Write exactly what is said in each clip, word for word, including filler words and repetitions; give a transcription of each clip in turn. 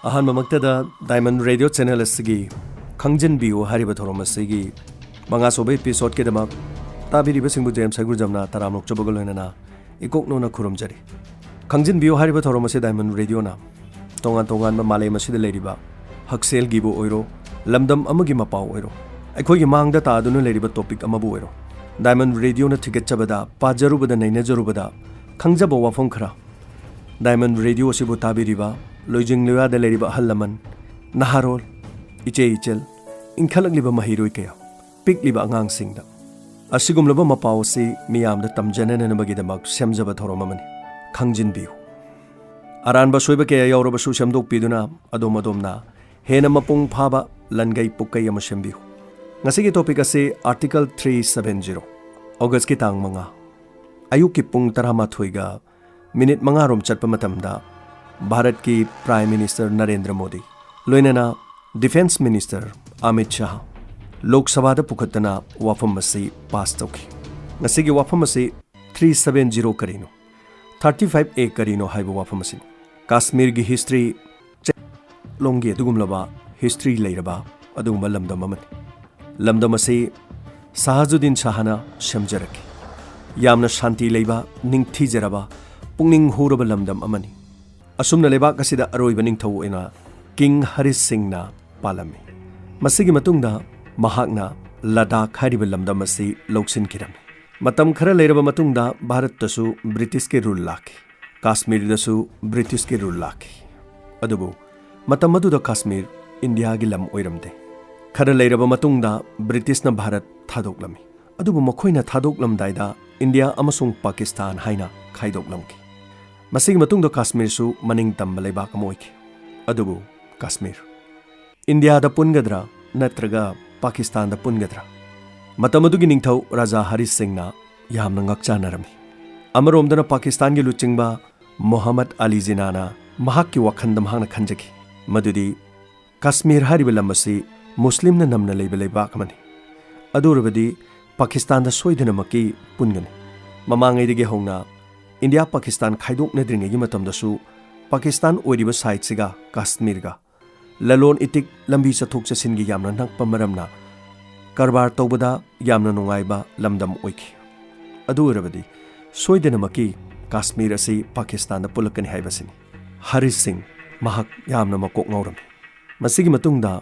ꯑꯍꯥꯟꯕꯃꯛꯇꯗ Diamond Radio Channel ꯑꯁꯤꯒꯤ ꯈꯪꯖꯤꯟꯕꯤꯌꯨ ꯍꯥꯏꯔꯤꯕ ꯊꯧꯔꯝ ꯑꯁꯤꯒꯤ ꯃꯉꯥꯁꯨꯕ episode ꯀꯤꯗꯃꯛ ꯇꯥꯕꯤꯔꯤꯕꯁꯤꯡꯕꯨ ꯖꯦꯝꯁ ꯍꯩꯒ꯭ꯔꯨꯖꯝꯅ ꯇꯔꯥꯝꯅ ꯑꯣꯛꯆꯕꯒ ꯂꯣꯏꯅꯅ ꯏꯀꯣꯛ ꯅꯧꯅ ꯈꯨꯔꯨꯝꯖꯔꯤ꯫ ꯈꯪꯖꯤꯟꯕꯤꯌꯨ ꯍꯥꯏꯔꯤꯕ ꯊꯧꯔꯝ ꯑꯁꯤ Diamond Radio ꯅ ꯇꯣꯉꯥꯟ ꯇꯣꯉꯥꯟꯕ ꯃꯥꯂꯦꯝ ꯑꯁꯤꯗ ꯂꯩꯔꯤꯕ ꯍꯛꯁꯦꯜꯒꯤꯕꯨ ꯑꯣꯏꯔꯣ, ꯂꯝꯗꯝ ꯑꯃꯒꯤ ꯃꯄꯥꯎ ꯑꯣꯏꯔꯣ, ꯑꯩꯈꯣꯏꯒꯤ ꯃꯥꯡꯗ ꯇꯥꯗꯨꯅ ꯂꯩꯔꯤꯕ topic ꯑꯃꯕꯨ ꯑꯣꯏꯔꯣ, Diamond Radio ꯅ ꯊꯤꯒꯠꯆꯕꯗ, ꯄꯥꯖꯔꯨꯕꯗ, ꯅꯩꯅꯖꯔꯨꯕꯗ ꯈꯪꯖꯕ ꯋꯥꯐꯝ ꯈꯔ, Diamond Radio ꯑꯁꯤꯕꯨ ꯇꯥꯕꯤꯔꯤꯕ ꯂꯣꯏꯖꯤꯡ ꯂꯣꯌꯥꯗ ꯂꯩꯔꯤꯕ ꯑꯍꯜ ꯂꯃꯟ, ꯅꯍꯥꯔꯣꯜ, ꯏꯆꯦ ꯏꯆꯜ, ꯏꯟꯈꯠꯂꯛꯂꯤꯕ ꯃꯍꯩꯔꯣꯏ ꯀꯌꯥ, ꯄꯤꯛꯂꯤꯕ ꯑꯉꯥꯡꯁꯤꯡꯗ ꯑꯁꯤꯒꯨꯝꯂꯕ ꯃꯄꯥꯎ ꯑꯁꯤ ꯃꯤꯌꯥꯝꯗ ꯇꯝꯖꯅꯅꯕꯒꯤꯗꯃꯛ ꯁꯦꯝꯖꯕ ꯊꯧꯔꯝ ꯑꯃꯅꯤ꯫ ꯈꯪꯖꯤꯟꯕꯤꯌꯨ꯫ ꯑꯔꯥꯟꯕ ꯑꯁꯣꯏꯕ ꯀꯌꯥ ꯌꯥꯎꯔꯕꯁꯨ ꯁꯦꯝꯗꯣꯛꯄꯤꯗꯨꯅ ꯑꯗꯣꯝ ꯑꯗꯣꯝꯅ ꯍꯦꯟꯅ ꯃꯄꯨꯡ ꯐꯥꯕ ꯂꯟꯒꯩ ꯄꯨꯛꯀꯩ ꯑꯃ ꯁꯦꯝꯕꯤꯌꯨ꯫ ꯉꯁꯤꯒꯤ topic ꯑꯁꯤ Article three seven zero, August ꯀꯤ ꯇꯥꯡ ꯃꯉꯥ, ꯑꯌꯨꯛꯀꯤ ꯄꯨꯡ ꯇꯔꯥꯃꯥꯊꯣꯏꯒ minute ꯃꯉꯥꯔꯣꯝ ꯆꯠꯄ ꯃꯇꯝꯗ ꯚꯥꯔꯠꯀꯤ Prime Minister ꯅꯔꯦꯟꯗ꯭ꯔ ꯃꯣꯗꯤ, ꯂꯣꯏꯅꯅ Defence Minister ꯑꯃꯤꯠ ꯁꯥꯍ ꯂꯣꯛ ꯁꯚꯥꯗ ꯄꯨꯈꯠꯇꯅ ꯋꯥꯐꯝ ꯑꯁꯤ pass ꯇꯧꯈꯤ꯫ ꯉꯁꯤꯒꯤ ꯋꯥꯐꯝ ꯑꯁꯤ three seven zero ꯀꯔꯤꯅꯣ, thirty five A ꯀꯔꯤꯅꯣ ꯍꯥꯏꯕ ꯋꯥꯐꯝ ꯑꯁꯤꯅꯤ꯫ ꯀꯥꯁꯃꯤꯔꯒꯤ history, ꯂꯣꯝꯒꯤ ꯑꯗꯨꯒꯨꯝꯂꯕ history ꯂꯩꯔꯕ ꯑꯗꯨꯒꯨꯝꯕ ꯂꯝꯗꯝ ꯑꯃꯅꯤ꯫ ꯂꯝꯗꯝ ꯑꯁꯤ ꯁꯥꯍꯖꯨꯗꯤꯟ ꯁꯥꯍꯅ ꯁꯦꯝꯖꯔꯛꯈꯤ꯫ ꯌꯥꯝꯅ ꯁꯥꯟꯇꯤ ꯂꯩꯕ, ꯅꯤꯡꯊꯤꯖꯔꯕ, ꯄꯨꯛꯅꯤꯡ ꯍꯨꯔꯕ ꯂꯝꯗꯝ ꯑꯃꯅꯤ꯫ ꯑꯁꯨꯝꯅ ꯂꯩꯕꯥꯛ ꯑꯁꯤꯗ ꯑꯔꯣꯏꯕ ꯅꯤꯡꯊꯧ ꯑꯣꯏꯅ King ꯍꯔꯤꯁ ꯁꯤꯡꯅ ꯄꯥꯜꯂꯝꯃꯤ꯫ ꯃꯁꯤꯒꯤ ꯃꯇꯨꯡꯗ ꯃꯍꯥꯛꯅ ꯂꯗꯥꯈ ꯍꯥꯏꯔꯤꯕ ꯂꯝꯗꯝ ꯑꯁꯤ ꯂꯧꯁꯤꯟꯈꯤꯔꯝꯃꯤ꯫ ꯃꯇꯝ ꯈꯔ ꯂꯩꯔꯕ ꯃꯇꯨꯡꯗ ꯚꯥꯔꯠꯇꯁꯨ ꯕ꯭ꯔꯤꯇꯤꯁꯀꯤ rule ꯂꯥꯛꯈꯤ꯫ ꯀꯥꯁꯃꯤꯔꯗꯁꯨ ꯕ꯭ꯔꯤꯇꯤꯁꯀꯤ rule ꯂꯥꯛꯈꯤ꯫ ꯑꯗꯨꯕꯨ ꯃꯇꯝ ꯑꯗꯨꯗ ꯀꯥꯁꯃꯤꯔ ꯏꯟꯗꯤꯌꯥꯒꯤ ꯂꯝ ꯑꯣꯏꯔꯝꯗꯦ꯫ ꯈꯔ ꯂꯩꯔꯕ ꯃꯇꯨꯡꯗ ꯕ꯭ꯔꯤꯇꯤꯁꯅ ꯚꯥꯔꯠ ꯊꯥꯗꯣꯛꯂꯝꯃꯤ꯫ ꯑꯗꯨꯕꯨ ꯃꯈꯣꯏꯅ ꯊꯥꯗꯣꯛꯂꯝꯗꯥꯏꯗ ꯏꯟꯗꯤꯌꯥ ꯑꯃꯁꯨꯡ ꯄꯥꯀꯤꯁꯇꯥꯟ ꯍꯥꯏꯅ ꯈꯥꯏꯗꯣꯛꯂꯝꯈꯤ꯫ ꯃꯁꯤꯒꯤ ꯃꯇꯨꯡꯗ ꯀꯥꯁꯃꯤꯔꯁꯨ ꯃꯅꯤꯡ ꯇꯝꯕ ꯂꯩꯕꯥꯛ ꯑꯃ ꯑꯣꯏꯈꯤ꯫ ꯑꯗꯨꯕꯨ ꯀꯥꯁꯃꯤꯔ ꯏꯟꯗꯤꯌꯥꯗ ꯄꯨꯟꯒꯗ꯭ꯔꯥ ꯅꯠꯇ꯭ꯔꯒ ꯄꯥꯀꯤꯁꯇꯥꯟꯗ ꯄꯨꯟꯒꯗ꯭ꯔꯥ? ꯃꯇꯝ ꯑꯗꯨꯒꯤ ꯅꯤꯡꯊꯧ ꯔꯥꯖꯥ ꯍꯔꯤꯁ ꯁꯤꯡꯅ ꯌꯥꯝꯅ ꯉꯛꯆꯥꯅꯔꯝꯃꯤ꯫ ꯑꯃꯔꯣꯝꯗꯅ ꯄꯥꯀꯤꯁꯇꯥꯟꯒꯤ ꯂꯨꯆꯤꯡꯕ ꯃꯣꯍꯝꯃꯗ ꯑꯂꯤ ꯖꯤꯅꯥꯅ ꯃꯍꯥꯛꯀꯤ ꯋꯥꯈꯜꯗ ꯃꯍꯥꯛꯅ ꯈꯟꯖꯈꯤ ꯃꯗꯨꯗꯤ ꯀꯥꯁꯃꯤꯔ ꯍꯥꯏꯔꯤꯕ ꯂꯝ ꯑꯁꯤ ꯃꯨꯁꯂꯤꯝꯅ ꯅꯝꯅ ꯂꯩꯕ ꯂꯩꯕꯥꯛ ꯑꯃꯅꯤ꯫ ꯑꯗꯨ ꯑꯣꯏꯔꯕꯗꯤ ꯄꯥꯀꯤꯁꯇꯥꯟꯗ ꯁꯣꯏꯗꯅꯃꯛꯀꯤ ꯄꯨꯟꯒꯅꯤ꯫ ꯃꯃꯥꯡꯉꯩꯗꯒꯤ ꯍꯧꯅ ꯏꯟꯗꯤꯌꯥ ꯄꯥꯀꯤꯁꯇꯥꯟ ꯈꯥꯏꯗꯣꯛꯅꯗ꯭ꯔꯤꯉꯩꯒꯤ ꯃꯇꯝꯗꯁꯨ ꯄꯥꯀꯤꯁꯇꯥꯟ ꯑꯣꯏꯔꯤꯕ ꯁꯥꯏꯠꯁꯤꯒ ꯀꯥꯁꯃꯤꯔꯒ ꯂꯂꯣꯟ ꯏꯇꯤꯛ, ꯂꯝꯕꯤ ꯆꯠꯊꯣꯛ ꯆꯠꯁꯤꯟꯒꯤ ꯌꯥꯝꯅ ꯅꯛꯄ ꯃꯔꯝꯅ ꯀꯔꯕꯥꯔ ꯇꯧꯕꯗ ꯌꯥꯝꯅ ꯅꯨꯡꯉꯥꯏꯕ ꯂꯝꯗꯝ ꯑꯣꯏꯈꯤ꯫ ꯑꯗꯨ ꯑꯣꯏꯔꯕꯗꯤ ꯁꯣꯏꯗꯅꯃꯛꯀꯤ ꯀꯥꯁꯃꯤꯔ ꯑꯁꯤ ꯄꯥꯀꯤꯁꯇꯥꯟꯗ ꯄꯨꯜꯂꯛꯀꯅꯤ ꯍꯥꯏꯕꯁꯤꯅꯤ꯫ ꯍꯔꯤꯁ ꯁꯤꯡ ꯃꯍꯥꯛ ꯌꯥꯝꯅ ꯃꯀꯣꯛ ꯉꯥꯎꯔꯝꯃꯤ꯫ ꯃꯁꯤꯒꯤ ꯃꯇꯨꯡꯗ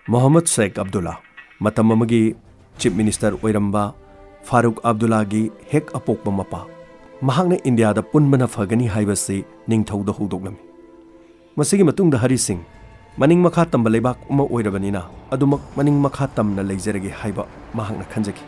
ꯃꯣꯍꯝꯃꯗ ꯁꯦꯈ ꯑꯕꯗꯨꯜꯂꯥ, ꯃꯇꯝ ꯑꯃꯒꯤ ꯆꯤꯐ ꯃꯤꯅꯤꯁꯇꯔ ꯑꯣꯏꯔꯝꯕ ꯐꯥꯔꯨꯛ ꯑꯕꯗꯨꯜꯂꯥꯒꯤ ꯍꯦꯛ ꯑꯄꯣꯛꯄ ꯃꯄꯥ, ꯃꯍꯥꯛꯅ ꯏꯟꯗꯤꯌꯥꯗ ꯄꯨꯟꯕꯅ ꯐꯒꯅꯤ ꯍꯥꯏꯕꯁꯤ ꯅꯤꯡꯊꯧꯗ ꯍꯧꯗꯣꯛꯂꯝꯃꯤ꯫ ꯃꯁꯤꯒꯤ ꯃꯇꯨꯡꯗ ꯍꯔꯤ ꯁꯤꯡ ꯃꯅꯤꯡ ꯃꯈꯥ ꯇꯝꯕ ꯂꯩꯕꯥꯛ ꯑꯃ ꯑꯣꯏꯔꯕꯅꯤꯅ ꯑꯗꯨꯃꯛ ꯃꯅꯤꯡ ꯃꯈꯥ ꯇꯝꯅ ꯂꯩꯖꯔꯒꯦ ꯍꯥꯏꯕ ꯃꯍꯥꯛꯅ ꯈꯟꯖꯈꯤ꯫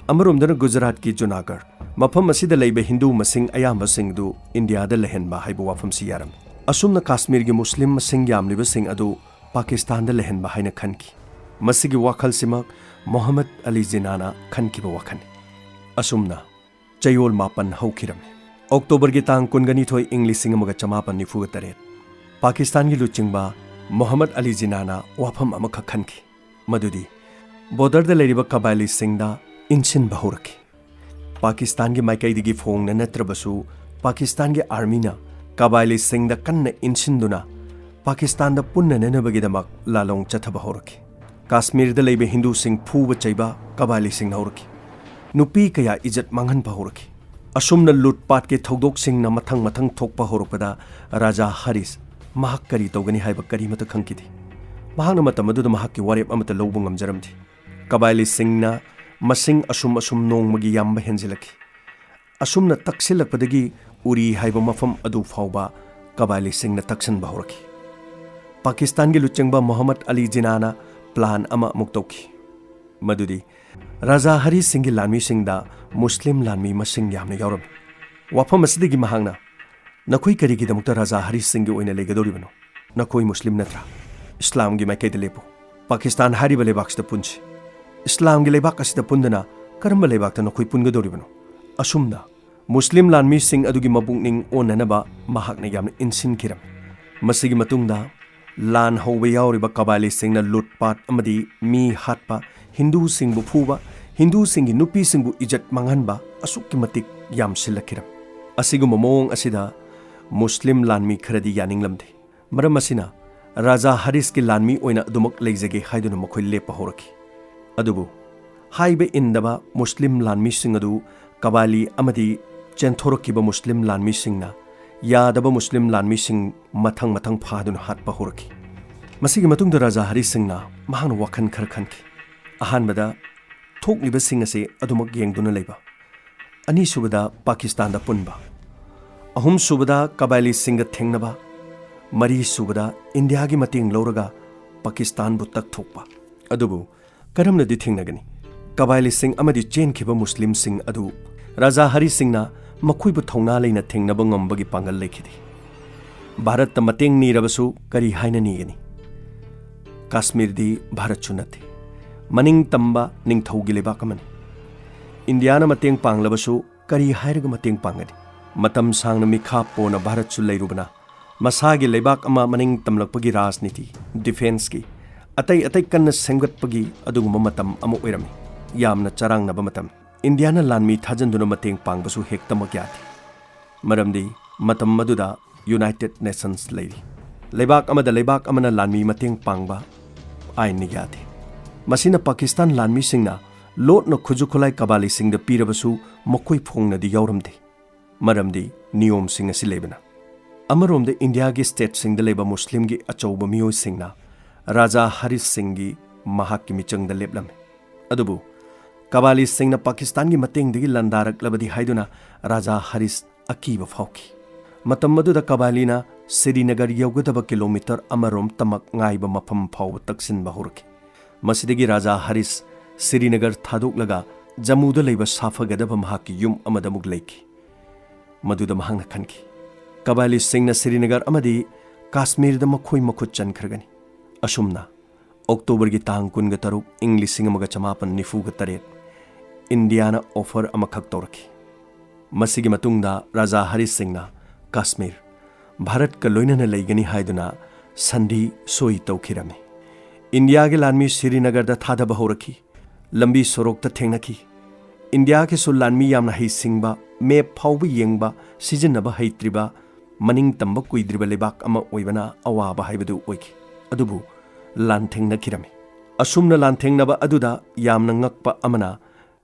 ꯑꯃꯔꯣꯝꯗꯅ ꯒꯨꯖꯔꯥꯠꯀꯤ ꯖꯨꯅꯥꯒꯔ, ꯃꯐꯝ ꯑꯁꯤꯗ ꯂꯩꯕ ꯍꯤꯟꯗꯨ ꯃꯁꯤꯡ ꯑꯌꯥꯝꯕꯁꯤꯡꯗꯨ ꯏꯟꯗꯤꯌꯥꯗ ꯂꯩꯍꯟꯕ ꯍꯥꯏꯕ ꯋꯥꯐꯝꯁꯤ ꯌꯥꯔꯝꯃꯤ꯫ ꯑꯁꯨꯝꯅ ꯀꯥꯁꯃꯤꯔꯒꯤ ꯃꯨꯁꯂꯤꯝ ꯃꯁꯤꯡ ꯌꯥꯝꯂꯤꯕꯁꯤꯡ ꯑꯗꯨ ꯄꯥꯀꯤꯁꯇꯥꯟꯗ ꯂꯩꯍꯟꯕ ꯍꯥꯏꯅ ꯈꯟꯈꯤ꯫ ꯃꯁꯤꯒꯤ ꯋꯥꯈꯜꯁꯤꯃꯛ ꯃꯣꯍꯝꯃꯗ ꯑꯂꯤ ꯖꯤꯅꯥꯅ ꯈꯟꯈꯤꯕ ꯋꯥꯈꯜꯅꯤ꯫ ꯑꯁꯨꯝꯅ ꯆꯌꯣꯜ ꯃꯥꯄꯟ ꯍꯧꯈꯤꯔꯝꯃꯤ꯫ ꯑꯣꯛꯇꯣꯕꯔꯒꯤ ꯇꯥꯡ ꯀꯨꯟꯒ ꯅꯤꯊꯣꯏ, ꯏꯪ ꯂꯤꯁꯤꯡ ꯑꯃꯒ ꯆꯃꯥꯄꯟ ꯅꯤꯐꯨꯒ ꯇꯔꯦꯠ, ꯄꯥꯀꯤꯁꯇꯥꯟꯒꯤ ꯂꯨꯆꯤꯡꯕ ꯃꯣꯍꯝꯃꯗ ꯑꯂꯤ ꯖꯤꯅꯥꯅ ꯋꯥꯐꯝ ꯑꯃꯈꯛ ꯈꯟꯈꯤ, ꯃꯗꯨꯗꯤ ꯕꯣꯔꯗꯔꯗ ꯂꯩꯔꯤꯕ ꯀꯕꯥꯏꯂꯤꯁꯤꯡꯗ ꯏꯟꯁꯤꯟꯕ ꯍꯧꯔꯛꯈꯤ꯫ ꯄꯥꯀꯤꯁꯇꯥꯟꯒꯤ ꯃꯥꯏꯀꯩꯗꯒꯤ ꯐꯣꯡꯅ ꯅꯠꯇ꯭ꯔꯕꯁꯨ, ꯄꯥꯀꯤꯁꯇꯥꯟꯒꯤ ꯑꯥꯔꯃꯤꯅ ꯀꯕꯥꯏꯂꯤꯁꯤꯡꯗ ꯀꯟꯅ ꯏꯟꯁꯤꯟꯗꯨꯅ ꯄꯥꯀꯤꯁꯇꯥꯟꯗ ꯄꯨꯟꯅꯅꯅꯕꯒꯤꯗꯃꯛ ꯂꯥꯂꯣꯡ ꯆꯠꯊꯕ ꯍꯧꯔꯛꯈꯤ꯫ ꯀꯥꯁꯃꯤꯔꯗ ꯂꯩꯕ ꯍꯤꯟꯗꯨꯁꯤꯡ ꯐꯨꯕ ꯆꯩꯕ ꯀꯕꯥꯏꯂꯤꯁꯤꯡꯅ ꯍꯧꯔꯛꯈꯤ꯫ ꯅꯨꯄꯤ ꯀꯌꯥ ꯏꯖꯠ ꯃꯥꯡꯍꯟꯕ ꯍꯧꯔꯛꯈꯤ꯫ ꯑꯁꯨꯝꯅ ꯂꯨꯠꯄꯥꯠꯀꯤ ꯊꯧꯗꯣꯛꯁꯤꯡꯅ ꯃꯊꯪ ꯃꯊꯪ ꯊꯣꯛꯄ ꯍꯧꯔꯛꯄꯗ ꯔꯥꯖꯥ ꯍꯔꯤꯁ ꯃꯍꯥꯛ ꯀꯔꯤ ꯇꯧꯒꯅꯤ ꯍꯥꯏꯕ ꯀꯔꯤꯃꯠꯇ ꯈꯪꯈꯤꯗꯦ꯫ ꯃꯍꯥꯛꯅ ꯃꯇꯝ ꯑꯗꯨꯗ ꯃꯍꯥꯛꯀꯤ ꯋꯥꯔꯦꯞ ꯑꯃꯠꯇ ꯂꯧꯕ ꯉꯝꯖꯔꯝꯗꯦ꯫ ꯀꯕꯥꯏꯂꯤꯁꯤꯡꯅ ꯃꯁꯤꯡ ꯑꯁꯨꯝ ꯑꯁꯨꯝ ꯅꯣꯡꯃꯒꯤ ꯌꯥꯝꯕ ꯍꯦꯟꯖꯤꯜꯂꯛꯈꯤ꯫ ꯑꯁꯨꯝꯅ ꯇꯛꯁꯤꯜꯂꯛꯄꯗꯒꯤ ꯎꯔꯤ ꯍꯥꯏꯕ ꯃꯐꯝ ꯑꯗꯨ ꯐꯥꯎꯕ ꯀꯕꯥꯏꯂꯤꯁꯤꯡꯅ ꯇꯛꯁꯟꯕ ꯍꯧꯔꯛꯈꯤ꯫ ꯄꯥꯀꯤꯁꯇꯥꯟꯒꯤ ꯂꯨꯆꯤꯡꯕ ꯃꯣꯍꯝꯃꯗ ꯑꯂꯤ ꯖꯤꯅꯥꯅ ꯄ꯭ꯂꯥꯟ ꯑꯃ ꯑꯃꯨꯛ ꯇꯧꯈꯤ, ꯃꯗꯨꯗꯤ ꯔꯥꯖꯥ ꯍꯔꯤꯁ ꯁꯤꯡꯒꯤ ꯂꯥꯟꯃꯤꯁꯤꯡꯗ ꯃꯨꯁꯂꯤꯝ ꯂꯥꯟꯃꯤ ꯃꯁꯤꯡ ꯌꯥꯝꯅ ꯌꯥꯎꯔꯝꯃꯤ꯫ ꯋꯥꯐꯝ ꯑꯁꯤꯗꯒꯤ ꯃꯍꯥꯛꯅ, "ꯅꯈꯣꯏ ꯀꯔꯤꯒꯤꯗꯃꯛꯇ ꯔꯥꯖꯥ ꯍꯔꯤꯁ ꯁꯤꯡꯒꯤ ꯑꯣꯏꯅ ꯂꯩꯒꯗꯧꯔꯤꯕꯅꯣ? ꯅꯈꯣꯏ ꯃꯨꯁꯂꯤꯝ ꯅꯠꯇ꯭ꯔꯥ? ꯏꯁꯂꯥꯝꯒꯤ ꯃꯥꯏꯀꯩꯗ ꯂꯦꯞꯄꯨ꯫ ꯄꯥꯀꯤꯁꯇꯥꯟ ꯍꯥꯏꯔꯤꯕ ꯂꯩꯕꯥꯛꯁꯤꯗ ꯄꯨꯟꯁꯤ꯫ ꯏꯁꯂꯥꯝꯒꯤ ꯂꯩꯕꯥꯛ ꯑꯁꯤꯗ ꯄꯨꯟꯗꯅ ꯀꯔꯝꯕ ꯂꯩꯕꯥꯛꯇ ꯅꯈꯣꯏ ꯄꯨꯟꯒꯗꯧꯔꯤꯕꯅꯣ?" ꯑꯁꯨꯝꯅ ꯃꯨꯁꯂꯤꯝ ꯂꯥꯟꯃꯤꯁꯤꯡ ꯑꯗꯨꯒꯤ ꯃꯄꯨꯛꯅꯤꯡ ꯑꯣꯟꯅꯅꯕ ꯃꯍꯥꯛꯅ ꯌꯥꯝꯅ ꯏꯟꯁꯤꯟꯈꯤꯔꯝꯃꯤ꯫ ꯃꯁꯤꯒꯤ ꯃꯇꯨꯡꯗ ꯂꯥꯟ ꯍꯧꯕ ꯌꯥꯎꯔꯤꯕ ꯀꯕꯥꯏꯂꯤꯁꯤꯡꯅ ꯂꯨꯠꯄꯥꯠ ꯑꯃꯗꯤ ꯃꯤ ꯍꯥꯠꯄ, ꯍꯤꯟꯗꯨꯁꯤꯡꯕꯨ ꯐꯨꯕ, ꯍꯤꯟꯗꯨꯁꯤꯡꯒꯤ ꯅꯨꯄꯤꯁꯤꯡꯕꯨ ꯏꯖꯠ ꯃꯥꯡꯍꯟꯕ ꯑꯁꯨꯛꯀꯤ ꯃꯇꯤꯛ ꯌꯥꯝꯁꯤꯜꯂꯛꯈꯤꯔꯝꯃꯤ꯫ ꯑꯁꯤꯒꯨꯝꯕ ꯃꯑꯣꯡ ꯑꯁꯤꯗ ꯃꯨꯁꯂꯤꯝ ꯂꯥꯟꯃꯤ ꯈꯔꯗꯤ ꯌꯥꯅꯤꯡꯂꯝꯗꯦ꯫ ꯃꯔꯝ ꯑꯁꯤꯅ ꯔꯥꯖꯥ ꯍꯔꯤꯁꯀꯤ ꯂꯥꯟꯃꯤ ꯑꯣꯏꯅ ꯑꯗꯨꯃꯛ ꯂꯩꯖꯒꯦ ꯍꯥꯏꯗꯨꯅ ꯃꯈꯣꯏ ꯂꯦꯞꯄ ꯍꯧꯔꯛꯈꯤ꯫ ꯑꯗꯨꯕꯨ ꯍꯥꯏꯕ ꯏꯟꯗꯕ ꯃꯨꯁꯂꯤꯝ ꯂꯥꯟꯃꯤꯁꯤꯡ ꯑꯗꯨ ꯀꯕꯥꯂꯤ ꯑꯃꯗꯤ ꯆꯦꯟꯊꯣꯔꯛꯈꯤꯕ ꯃꯨꯁꯂꯤꯝ ꯂꯥꯟꯃꯤꯁꯤꯡꯅ ꯌꯥꯗꯕ ꯃꯨꯁꯂꯤꯝ ꯂꯥꯟꯃꯤꯁꯤꯡ ꯃꯊꯪ ꯃꯊꯪ ꯐꯥꯗꯨꯅ ꯍꯥꯠꯄ ꯍꯧꯔꯛꯈꯤ꯫ ꯃꯁꯤꯒꯤ ꯃꯇꯨꯡꯗ ꯔꯥꯖꯥ ꯍꯔꯤꯁ ꯁꯤꯡꯅ ꯃꯍꯥꯛꯅ ꯋꯥꯈꯜ ꯈꯔ ꯈꯟꯈꯤ꯫ ꯑꯍꯥꯟꯕꯗ ꯊꯣꯛꯂꯤꯕꯁꯤꯡ ꯑꯁꯤ ꯑꯗꯨꯃꯛ ꯌꯦꯡꯗꯨꯅ ꯂꯩꯕ, ꯑꯅꯤꯁꯨꯕꯗ ꯄꯥꯀꯤꯁꯇꯥꯟꯗ ꯄꯨꯟꯕ, ꯑꯍꯨꯝꯁꯨꯕꯗ ꯀꯕꯥꯂꯤꯁꯤꯡꯒ ꯊꯦꯡꯅꯕ, ꯃꯔꯤꯁꯨꯕꯗ ꯏꯟꯗꯤꯌꯥꯒꯤ ꯃꯇꯦꯡ ꯂꯧꯔꯒ ꯄꯥꯀꯤꯁꯇꯥꯟꯕꯨ ꯇꯛꯊꯣꯛꯄ꯫ ꯑꯗꯨꯕꯨ ꯀꯔꯝꯅꯗꯤ ꯊꯦꯡꯅꯒꯅꯤ? ꯀꯕꯥꯂꯤꯁꯤꯡ ꯑꯃꯗꯤ ꯆꯦꯟꯈꯤꯕ ꯃꯨꯁꯂꯤꯝꯁꯤꯡ ꯑꯗꯨ ꯔꯥꯖꯥ ꯍꯔꯤ ꯁꯤꯡꯅ ꯃꯈꯣꯏꯕꯨ ꯊꯧꯅꯥ ꯂꯩꯅ ꯊꯦꯡꯅꯕ ꯉꯝꯕꯒꯤ ꯄꯥꯡꯒꯜ ꯂꯩꯈꯤꯗꯦ꯫ ꯚꯥꯔꯠꯇ ꯃꯇꯦꯡ ꯅꯤꯔꯕꯁꯨ ꯀꯔꯤ ꯍꯥꯏꯅ ꯅꯤꯒꯅꯤ? ꯀꯥꯁꯃꯤꯔꯗꯤ ꯚꯥꯔꯠꯁꯨ ꯅꯠꯇꯦ, ꯃꯅꯤꯡ ꯇꯝꯕ ꯅꯤꯡꯊꯧꯒꯤ ꯂꯩꯕꯥꯛ ꯑꯃꯅꯤ꯫ ꯏꯟꯗꯤꯌꯥꯅ ꯃꯇꯦꯡ ꯄꯥꯡꯂꯕꯁꯨ ꯀꯔꯤ ꯍꯥꯏꯔꯒ ꯃꯇꯦꯡ ꯄꯥꯡꯒꯅꯤ? ꯃꯇꯝ ꯁꯥꯡꯅ ꯃꯤꯈꯥ ꯄꯣꯟꯅ ꯚꯥꯔꯠꯁꯨ ꯂꯩꯔꯨꯕꯅ, ꯃꯁꯥꯒꯤ ꯂꯩꯕꯥꯛ ꯑꯃ ꯃꯅꯤꯡ ꯇꯝꯂꯛꯄꯒꯤ ꯔꯥꯖꯅꯤꯇꯤ, ꯗꯤꯐꯦꯟꯁꯀꯤ, ꯑꯇꯩ ꯑꯇꯩ ꯀꯟꯅ ꯁꯦꯝꯒꯠꯄꯒꯤ ꯑꯗꯨꯒꯨꯝꯕ ꯃꯇꯝ ꯑꯃ ꯑꯣꯏꯔꯝꯃꯤ꯫ ꯌꯥꯝꯅ ꯆꯔꯥꯡꯅꯕ ꯃꯇꯝ꯫ ꯏꯟꯗꯤꯌꯥꯅ ꯂꯥꯟꯃꯤ ꯊꯥꯖꯤꯟꯗꯨꯅ ꯃꯇꯦꯡ ꯄꯥꯡꯕꯁꯨ ꯍꯦꯛꯇꯃꯛ ꯌꯥꯗꯦ꯫ ꯃꯔꯝꯗꯤ ꯃꯇꯝ ꯑꯗꯨꯗ ꯌꯨꯅꯥꯏꯇꯦꯗ ꯅꯦꯁꯟꯁ ꯂꯩꯔꯤ꯫ ꯂꯩꯕꯥꯛ ꯑꯃꯗ ꯂꯩꯕꯥꯛ ꯑꯃꯅ ꯂꯥꯟꯃꯤ ꯃꯇꯦꯡ ꯄꯥꯡꯕ ꯑꯥꯏꯟꯅ ꯌꯥꯗꯦ꯫ ꯃꯁꯤꯅ ꯄꯥꯀꯤꯁꯇꯥꯟ ꯂꯥꯟꯃꯤꯁꯤꯡꯅ ꯂꯣꯠꯅ ꯈꯨꯠꯁꯨ ꯈꯨꯠꯂꯥꯏ ꯀꯕꯥꯂꯤꯁꯤꯡꯗ ꯄꯤꯔꯕꯁꯨ ꯃꯈꯣꯏ ꯐꯣꯡꯅꯗꯤ ꯌꯥꯎꯔꯝꯗꯦ꯫ ꯃꯔꯝꯗꯤ ꯅꯤꯌꯣꯝꯁꯤꯡ ꯑꯁꯤ ꯂꯩꯕꯅ꯫ ꯑꯃꯔꯣꯝꯗ ꯏꯟꯗꯤꯌꯥꯒꯤ ꯁ꯭ꯇꯦꯠꯁꯤꯡꯗ ꯂꯩꯕ ꯃꯨꯁꯂꯤꯝꯒꯤ ꯑꯆꯧꯕ ꯃꯤꯑꯣꯏꯁꯤꯡꯅ ꯔꯥꯖꯥ ꯍꯔꯤꯁ ꯁꯤꯡꯒꯤ ꯃꯍꯥꯛꯀꯤ ꯃꯤꯆꯪꯗ ꯂꯦꯞꯂꯝꯃꯤ꯫ ꯑꯗꯨꯕꯨ ꯀꯕꯥꯂꯤꯁꯤꯡꯅ ꯄꯥꯀꯤꯁꯇꯥꯟꯒꯤ ꯃꯇꯦꯡꯗꯒꯤ ꯂꯥꯟꯗꯥꯔꯛꯂꯕꯗꯤ ꯍꯥꯏꯗꯨꯅ ꯔꯥꯖꯥ ꯍꯔꯤꯁ ꯑꯀꯤꯕ ꯐꯥꯎꯈꯤ꯫ ꯃꯇꯝ ꯑꯗꯨꯗ ꯀꯕꯥꯂꯤꯅ ꯁ꯭ꯔꯤꯅꯒꯔ ꯌꯧꯒꯗꯕ ꯀꯤꯂꯣꯃꯤꯇꯔ ꯑꯃꯔꯣꯝ ꯇꯃꯛ ꯉꯥꯏꯕ ꯃꯐꯝ ꯐꯥꯎꯕ ꯇꯛꯁꯤꯟꯕ ꯍꯧꯔꯛꯈꯤ꯫ ꯃꯁꯤꯗꯒꯤ ꯔꯥꯖꯥ ꯍꯔꯤꯁ ꯁ꯭ꯔꯤꯅꯒꯔ ꯊꯥꯗꯣꯛꯂꯒ ꯖꯝꯃꯨꯗ ꯂꯩꯕ ꯁꯥꯐꯒꯗꯕ ꯃꯍꯥꯛꯀꯤ ꯌꯨꯝ ꯑꯃꯗ ꯑꯃꯨꯛ ꯂꯩꯈꯤ꯫ ꯃꯗꯨꯗ ꯃꯍꯥꯛꯅ ꯈꯟꯈꯤ, "ꯀꯕꯥꯂꯤꯁꯤꯡꯅ ꯁ꯭ꯔꯤꯅꯒꯔ ꯑꯃꯗꯤ ꯀꯥꯁꯃꯤꯔꯗ ꯃꯈꯣꯏ ꯃꯈꯨꯠ ꯆꯟꯈ꯭ꯔꯒꯅꯤ"꯫ ꯑꯁꯨꯝꯅ ꯑꯣꯛꯇꯣꯕꯔꯒꯤ ꯇꯥꯡ ꯀꯨꯟꯒ ꯇꯔꯨꯛ, ꯏꯪ ꯂꯤꯁꯤꯡ ꯑꯃꯒ ꯆꯃꯥꯄꯟ ꯅꯤꯐꯨꯒ ꯇꯔꯦꯠ, ꯏꯟꯗꯤꯌꯥꯅ ꯑꯣꯐꯔ ꯑꯃꯈꯛ ꯇꯧꯔꯛꯈꯤ꯫ ꯃꯁꯤꯒꯤ ꯃꯇꯨꯡꯗ ꯔꯥꯖꯥ ꯍꯔꯤ ꯁꯤꯡꯅ ꯀꯥꯁꯃꯤꯔ ꯚꯥꯔꯠꯀ ꯂꯣꯏꯅꯅ ꯂꯩꯒꯅꯤ ꯍꯥꯏꯗꯨꯅ ꯁꯟꯙꯤ ꯁꯣꯏ ꯇꯧꯈꯤꯔꯝꯃꯤ꯫ ꯏꯟꯗꯤꯌꯥꯒꯤ ꯂꯥꯟꯃꯤ ꯁ꯭ꯔꯤꯅꯒꯔꯗ ꯊꯥꯗꯕ ꯍꯧꯔꯛꯈꯤ꯫ ꯂꯝꯕꯤ ꯁꯣꯔꯣꯛꯇ ꯊꯦꯡꯅꯈꯤ꯫ ꯏꯟꯗꯤꯌꯥꯒꯤꯁꯨ ꯂꯥꯟꯃꯤ ꯌꯥꯝꯅ ꯍꯩꯁꯤꯡꯕ, ꯃꯦꯞ ꯐꯥꯎꯕ ꯌꯦꯡꯕ, ꯁꯤꯖꯤꯟꯅꯕ ꯍꯩꯇ꯭ꯔꯤꯕ ꯃꯅꯤꯡ ꯇꯝꯕ ꯀꯨꯏꯗ꯭ꯔꯤꯕ ꯂꯩꯕꯥꯛ ꯑꯃ ꯑꯣꯏꯕꯅ ꯑꯋꯥꯕ ꯍꯥꯏꯕꯗꯨ ꯑꯣꯏꯈꯤ꯫ ꯑꯗꯨꯕꯨ ꯂꯥꯟꯊꯦꯡꯅꯈꯤꯔꯝꯃꯤ꯫ ꯑꯁꯨꯝꯅ ꯂꯥꯟꯊꯦꯡꯅꯕ ꯑꯗꯨꯗ ꯌꯥꯝꯅ ꯉꯛꯄ ꯑꯃꯅ,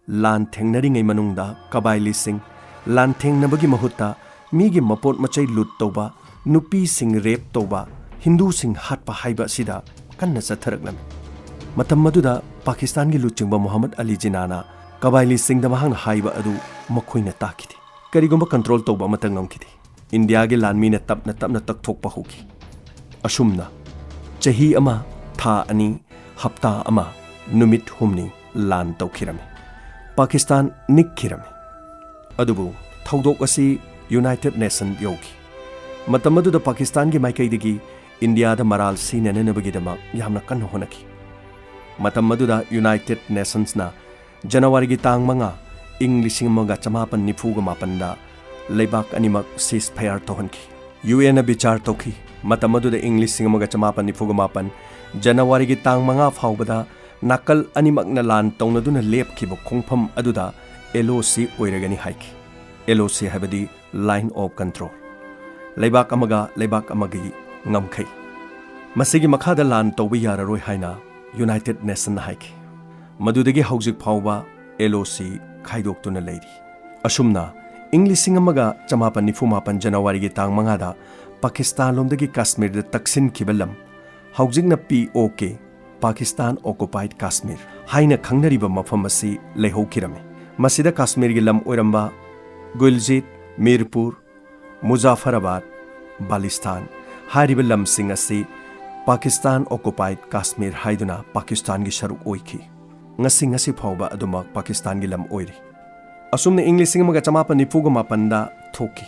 ꯂꯥꯟ ꯊꯦꯡꯅꯔꯤꯉꯩ ꯃꯅꯨꯡꯗ ꯀꯕꯥꯏꯂꯤꯁꯤꯡ ꯂꯥꯟꯊꯦꯡꯅꯕꯒꯤ ꯃꯍꯨꯠꯇ ꯃꯤꯒꯤ ꯃꯄꯣꯠ ꯃꯆꯩ ꯂꯨꯠ ꯇꯧꯕ, ꯅꯨꯄꯤꯁꯤꯡ ꯔꯦꯞ ꯇꯧꯕ, ꯍꯤꯟꯗꯨꯁꯤꯡ ꯍꯥꯠꯄ ꯍꯥꯏꯕ ꯑꯁꯤꯗ ꯀꯟꯅ ꯆꯠꯊꯔꯛꯂꯝꯃꯤ꯫ ꯃꯇꯝ ꯑꯗꯨꯗ ꯄꯥꯀꯤꯁꯇꯥꯟꯒꯤ ꯂꯨꯆꯤꯡꯕ ꯃꯨꯍꯝꯃꯗ ꯑꯂꯤ ꯖꯤꯅꯥꯅ ꯀꯕꯥꯏꯂꯤꯁꯤꯡꯗ ꯃꯍꯥꯛꯅ ꯍꯥꯏꯕ ꯑꯗꯨ ꯃꯈꯣꯏꯅ ꯇꯥꯈꯤꯗꯦ꯫ ꯀꯔꯤꯒꯨꯝꯕ ꯀꯟꯇ꯭ꯔꯣꯜ ꯇꯧꯕ ꯑꯃꯠꯇ ꯉꯝꯈꯤꯗꯦ꯫ ꯏꯟꯗꯤꯌꯥꯒꯤ ꯂꯥꯟꯃꯤꯅ ꯇꯞꯅ ꯇꯞꯅ ꯇꯛꯊꯣꯛꯄ ꯍꯧꯈꯤ꯫ ꯑꯁꯨꯝꯅ ꯆꯍꯤ ꯑꯃ, ꯊꯥ ꯑꯅꯤ, ꯍꯞꯇꯥ ꯑꯃ, ꯅꯨꯃꯤꯠ ꯍꯨꯝꯅꯤ ꯂꯥꯟ ꯇꯧꯈꯤꯔꯝꯃꯤ꯫ ꯄꯥꯀꯤꯁꯇꯥꯟ ꯅꯤꯛꯈꯤꯔꯝꯃꯤ꯫ ꯑꯗꯨꯕꯨ ꯊꯧꯗꯣꯛ ꯑꯁꯤ ꯌꯨꯅꯥꯏꯇꯦꯗ ꯅꯦꯁꯟ ꯌꯧꯈꯤ꯫ ꯃꯇꯝ ꯑꯗꯨꯗ ꯄꯥꯀꯤꯁꯇꯥꯟꯒꯤ ꯃꯥꯏꯀꯩꯗꯒꯤ ꯏꯟꯗꯤꯌꯥꯗ ꯃꯔꯥꯜ ꯁꯤꯅꯅꯅꯕꯒꯤꯗꯃꯛ ꯌꯥꯝꯅ ꯀꯟꯅ ꯍꯣꯠꯅꯈꯤ꯫ ꯃꯇꯝ ꯑꯗꯨꯗ ꯌꯨꯅꯥꯏꯇꯦꯗ ꯅꯦꯁꯟꯁꯅ ꯖꯅꯋꯥꯔꯤꯒꯤ ꯇꯥꯡ ꯃꯉꯥ, ꯏꯪ ꯂꯤꯁꯤꯡ ꯑꯃꯒ ꯆꯃꯥꯄꯟ ꯅꯤꯐꯨꯒ ꯃꯥꯄꯟꯗ ꯂꯩꯕꯥꯛ ꯑꯅꯤꯃꯛ ceasefire ꯇꯧꯍꯟꯈꯤ꯫ ꯌꯨ ꯑꯦꯟꯅ ꯕꯤꯆꯥꯔ ꯇꯧꯈꯤ꯫ ꯃꯇꯝ ꯑꯗꯨꯗ ꯏꯪ ꯂꯤꯁꯤꯡ ꯑꯃꯒ ꯆꯃꯥꯄꯟ ꯅꯤꯐꯨꯒ ꯃꯥꯄꯟ ꯖꯅꯋꯥꯔꯤꯒꯤ ꯇꯥꯡ ꯃꯉꯥ ꯐꯥꯎꯕꯗ ꯅꯥꯀꯜ ꯑꯅꯤꯃꯛꯅ ꯂꯥꯟ ꯇꯧꯅꯗꯨꯅ ꯂꯦꯞꯈꯤꯕ ꯈꯣꯡꯐꯝ ꯑꯗꯨꯗ ꯑꯦꯜ ꯑꯣ ꯁꯤ ꯑꯣꯏꯔꯒꯅꯤ ꯍꯥꯏꯈꯤ꯫ ꯑꯦꯜ ꯑꯣ ꯁꯤ ꯍꯥꯏꯕꯗꯤ Line of Control, ꯂꯩꯕꯥꯛ ꯑꯃꯒ ꯂꯩꯕꯥꯛ ꯑꯃꯒꯤ ꯉꯝꯈꯩ꯫ ꯃꯁꯤꯒꯤ ꯃꯈꯥꯗ ꯂꯥꯟ ꯇꯧꯕ ꯌꯥꯔꯔꯣꯏ ꯍꯥꯏꯅ ꯌꯨꯅꯥꯏꯇꯦꯗ ꯅꯦꯁꯟꯅ ꯍꯥꯏꯈꯤ꯫ ꯃꯗꯨꯗꯒꯤ ꯍꯧꯖꯤꯛ ꯐꯥꯎꯕ ꯑꯦꯜ ꯑꯣ ꯁꯤ ꯈꯥꯏꯗꯣꯛꯇꯨꯅ ꯂꯩꯔꯤ꯫ ꯑꯁꯨꯝꯅ ꯏꯪ ꯂꯤꯁꯤꯡ ꯑꯃꯒ ꯆꯃꯥꯄꯟ ꯅꯤꯐꯨ ꯃꯥꯄꯟ ꯖꯅꯋꯥꯔꯤꯒꯤ ꯇꯥꯡ ꯃꯉꯥꯗ ꯄꯥꯀꯤꯁꯇꯥꯟ ꯂꯣꯝꯗꯒꯤ ꯀꯥꯁꯃꯤꯔꯗ ꯇꯛꯁꯤꯟꯈꯤꯕ ꯂꯝ, ꯍꯧꯖꯤꯛꯅ ꯄꯤ ꯑꯣ ꯀꯦ, ꯄꯥꯀꯤꯁꯇꯥꯟ ꯑꯣꯀꯨꯄꯥꯏꯗ ꯀꯥꯁꯃꯤꯔ ꯍꯥꯏꯅ ꯈꯪꯅꯔꯤꯕ ꯃꯐꯝ ꯑꯁꯤ ꯂꯩꯍꯧꯈꯤꯔꯝꯃꯤ꯫ ꯃꯁꯤꯗ ꯀꯥꯁꯃꯤꯔꯒꯤ ꯂꯝ ꯑꯣꯏꯔꯝꯕ ꯒꯨꯜꯖꯤꯠ, ꯃꯤꯔꯄꯨꯔ, ꯃꯨꯖꯥꯐꯔꯥꯕꯥꯗ, ꯕꯥꯂꯤꯁꯇꯥꯟ ꯍꯥꯏꯔꯤꯕ ꯂꯝꯁꯤꯡ ꯑꯁꯤ ꯄꯥꯀꯤꯁꯇꯥꯟ ꯑꯣꯀꯨꯄꯥꯏꯗ ꯀꯥꯁꯃꯤꯔ ꯍꯥꯏꯗꯨꯅ ꯄꯥꯀꯤꯁꯇꯥꯟꯒꯤ ꯁꯔꯨꯛ ꯑꯣꯏꯈꯤ꯫ ꯉꯁꯤ, ꯉꯁꯤ ꯐꯥꯎꯕ ꯑꯗꯨꯃꯛ ꯄꯥꯀꯤꯁꯇꯥꯟꯒꯤ ꯂꯝ ꯑꯣꯏꯔꯤ꯫ ꯑꯁꯨꯝꯅ ꯏꯪ ꯂꯤꯁꯤꯡ ꯑꯃꯒ ꯆꯃꯥꯄꯟ ꯅꯤꯐꯨꯒ ꯃꯥꯄꯟꯗ ꯊꯣꯛꯈꯤ꯫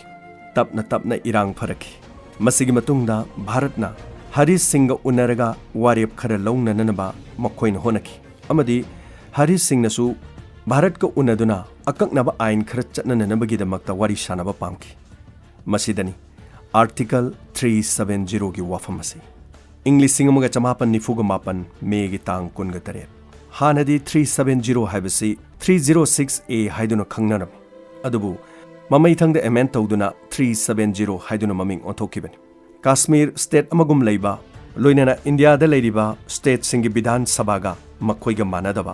ꯇꯞꯅ ꯇꯞꯅ ꯏꯔꯥꯡ ꯐꯔꯛꯈꯤ꯫ ꯃꯁꯤꯒꯤ ꯃꯇꯨꯡꯗ ꯚꯥꯔꯠꯅ ꯍꯔꯤꯁ ꯁꯤꯡꯒ ꯎꯅꯔꯒ ꯋꯥꯔꯦꯞ ꯈꯔ ꯂꯧꯅꯅꯅꯕ ꯃꯈꯣꯏꯅ ꯍꯣꯠꯅꯈꯤ, ꯑꯃꯗꯤ ꯍꯔꯤꯁ ꯁꯤꯡꯅꯁꯨ ꯚꯥꯔꯠꯀ ꯎꯅꯗꯨꯅ ꯑꯀꯛꯅꯕ ꯑꯥꯏꯟ ꯈꯔ ꯆꯠꯅꯅꯅꯕꯒꯤꯗꯃꯛꯇ ꯋꯥꯔꯤ ꯁꯥꯅꯕ ꯄꯥꯝꯈꯤ꯫ ꯃꯁꯤꯗꯅꯤ Article three seven zero ꯒꯤ ꯋꯥꯐꯝ ꯑꯁꯤ꯫ ꯏꯪ ꯂꯤꯁꯤꯡ ꯑꯃꯒ ꯆꯃꯥꯄꯟ ꯅꯤꯐꯨꯒ ꯃꯥꯄꯟ ꯃꯦꯒꯤ ꯇꯥꯡ ꯀꯨꯟꯒ ꯇꯔꯦꯠ꯫ ꯍꯥꯟꯅꯗꯤ three seven zero ꯍꯥꯏꯕꯁꯤ three zero six A ꯍꯥꯏꯗꯨꯅ ꯈꯪꯅꯔꯝꯃꯤ꯫ ꯑꯗꯨꯕꯨ ꯃꯃꯩꯊꯪꯗ amend ꯇꯧꯗꯨꯅ three seven zero ꯍꯥꯏꯗꯨꯅ ꯃꯃꯤꯡ ꯑꯣꯟꯊꯣꯛꯈꯤꯕꯅꯤ꯫ ꯀꯥꯁꯃꯤꯔ state ꯑꯃꯒꯨꯝ ꯂꯩꯕ, ꯂꯣꯏꯅꯅ ꯏꯟꯗꯤꯌꯥꯗ ꯂꯩꯔꯤꯕ stateꯁꯤꯡꯒꯤ ꯕꯤꯙꯥꯟ ꯁꯚꯥꯒ ꯃꯈꯣꯏꯒ ꯃꯥꯟꯅꯗꯕ,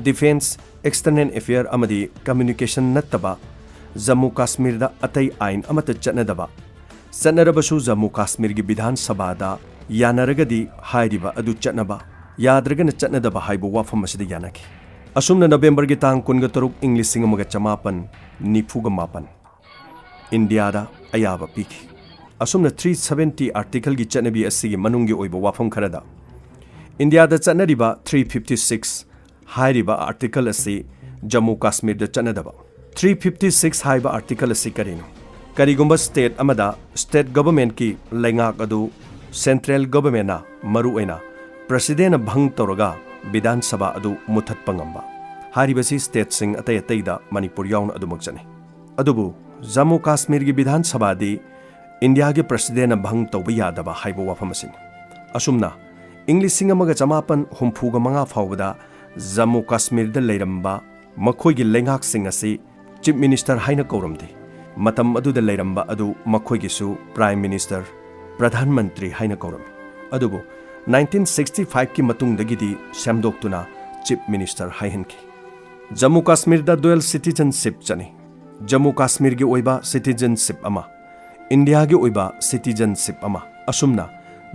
defence, external affair ꯑꯃꯗꯤ communication ꯅꯠꯇꯕ, ꯖꯝꯃꯨ ꯀꯥꯁꯃꯤꯔꯗ ꯑꯇꯩ ꯑꯥꯏꯟ ꯑꯃꯠꯇ ꯆꯠꯅꯗꯕ, ꯆꯠꯅꯔꯕꯁꯨ ꯖꯝꯃꯨ ꯀꯥꯁꯃꯤꯔꯒꯤ ꯕꯤꯙꯥꯟ ꯁꯚꯥꯗ ꯌꯥꯅꯔꯒꯗꯤ ꯍꯥꯏꯔꯤꯕ ꯑꯗꯨ ꯆꯠꯅꯕ, ꯌꯥꯗ꯭ꯔꯒꯅ ꯆꯠꯅꯗꯕ ꯍꯥꯏꯕ ꯋꯥꯐꯝ ꯑꯁꯤꯗ ꯌꯥꯅꯈꯤ꯫ ꯑꯁꯨꯝꯅ ꯅꯕꯦꯝꯕꯔꯒꯤ ꯇꯥꯡ ꯀꯨꯟꯒ ꯇꯔꯨꯛ, ꯏꯪ ꯂꯤꯁꯤꯡ ꯑꯃꯒ ꯆꯃꯥꯄꯟ ꯅꯤꯐꯨꯒ ꯃꯥꯄꯟ ꯏꯟꯗꯤꯌꯥꯗ ꯑꯌꯥꯕ ꯄꯤꯈꯤ꯫ ꯑꯁꯨꯝꯅ three seventy articleꯒꯤ ꯆꯠꯅꯕꯤ ꯑꯁꯤꯒꯤ ꯃꯅꯨꯡꯒꯤ ꯑꯣꯏꯕ ꯋꯥꯐꯝ ꯈꯔꯗ, ꯏꯟꯗꯤꯌꯥꯗ ꯆꯠꯅꯔꯤꯕ three fifty six ꯍꯥꯏꯔꯤꯕ article ꯑꯁꯤ ꯖꯝꯃꯨ ꯀꯥꯁꯃꯤꯔꯗ ꯆꯠꯅꯗꯕ꯫ Three fifty six ꯍꯥꯏꯕ article ꯑꯁꯤ ꯀꯔꯤꯅꯣ? ꯀꯔꯤꯒꯨꯝꯕ state ꯑꯃꯗ state governmentꯀꯤ ꯂꯩꯉꯥꯛ ꯑꯗꯨ central governmentꯅ, ꯃꯔꯨꯑꯣꯏꯅ presidentꯅ ꯚꯪ ꯇꯧꯔꯒ ꯕꯤꯙꯥꯟ ꯁꯚꯥ ꯑꯗꯨ ꯃꯨꯊꯠꯄ ꯉꯝꯕ꯫ ꯍꯥꯏꯔꯤꯕꯁꯤ stateꯁꯤꯡ ꯑꯇꯩ ꯑꯇꯩꯗ, ꯃꯅꯤꯄꯨꯔ ꯌꯥꯎꯅ, ꯑꯗꯨꯃꯛ ꯆꯠꯅꯩ꯫ ꯑꯗꯨꯕꯨ ꯖꯝꯃꯨ ꯀꯥꯁꯃꯤꯔꯒꯤ ꯕꯤꯙꯥꯟ ꯁꯚꯥꯗꯤ ꯏꯟꯗꯤꯌꯥꯒꯤ presidentꯅ ꯚꯪ ꯇꯧꯕ ꯌꯥꯗꯕ ꯍꯥꯏꯕ ꯋꯥꯐꯝ ꯑꯁꯤꯅꯤ꯫ ꯑꯁꯨꯝꯅ ꯏꯪ ꯂꯤꯁꯤꯡ ꯑꯃꯒ ꯆꯃꯥꯄꯟ ꯍꯨꯝꯐꯨꯒ ꯃꯉꯥ ꯐꯥꯎꯕꯗ ꯖꯝꯃꯨ ꯀꯥꯁꯃꯤꯔꯗ ꯂꯩꯔꯝꯕ ꯃꯈꯣꯏꯒꯤ ꯂꯩꯉꯥꯛꯁꯤꯡ ꯑꯁꯤ chief minister ꯍꯥꯏꯅ ꯀꯧꯔꯝꯗꯦ꯫ ꯃꯇꯝ ꯑꯗꯨꯗ ꯂꯩꯔꯝꯕ ꯑꯗꯨ ꯃꯈꯣꯏꯒꯤꯁꯨ prime minister, ꯄ꯭ꯔꯙꯥꯟ ꯃꯟꯇ꯭ꯔꯤ ꯍꯥꯏꯅ ꯀꯧꯔꯝꯃꯤ꯫ ꯑꯗꯨꯕꯨ nineteen sixty fiveꯀꯤ ꯃꯇꯨꯡꯗꯒꯤꯗꯤ ꯁꯦꯝꯗꯣꯛꯇꯨꯅ chief minister ꯍꯥꯏꯍꯟꯈꯤ꯫ Jammu ꯀꯥꯁꯃꯤꯔꯗ dual citizenship ꯆꯠꯅꯩ꯫ ꯖꯝꯃꯨ ꯀꯥꯁꯃꯤꯔꯒꯤ ꯑꯣꯏꯕ citizenship ꯑꯃ, ꯏꯟꯗꯤꯌꯥꯒꯤ ꯑꯣꯏꯕ citizenship ꯑꯃ, ꯑꯁꯨꯝꯅ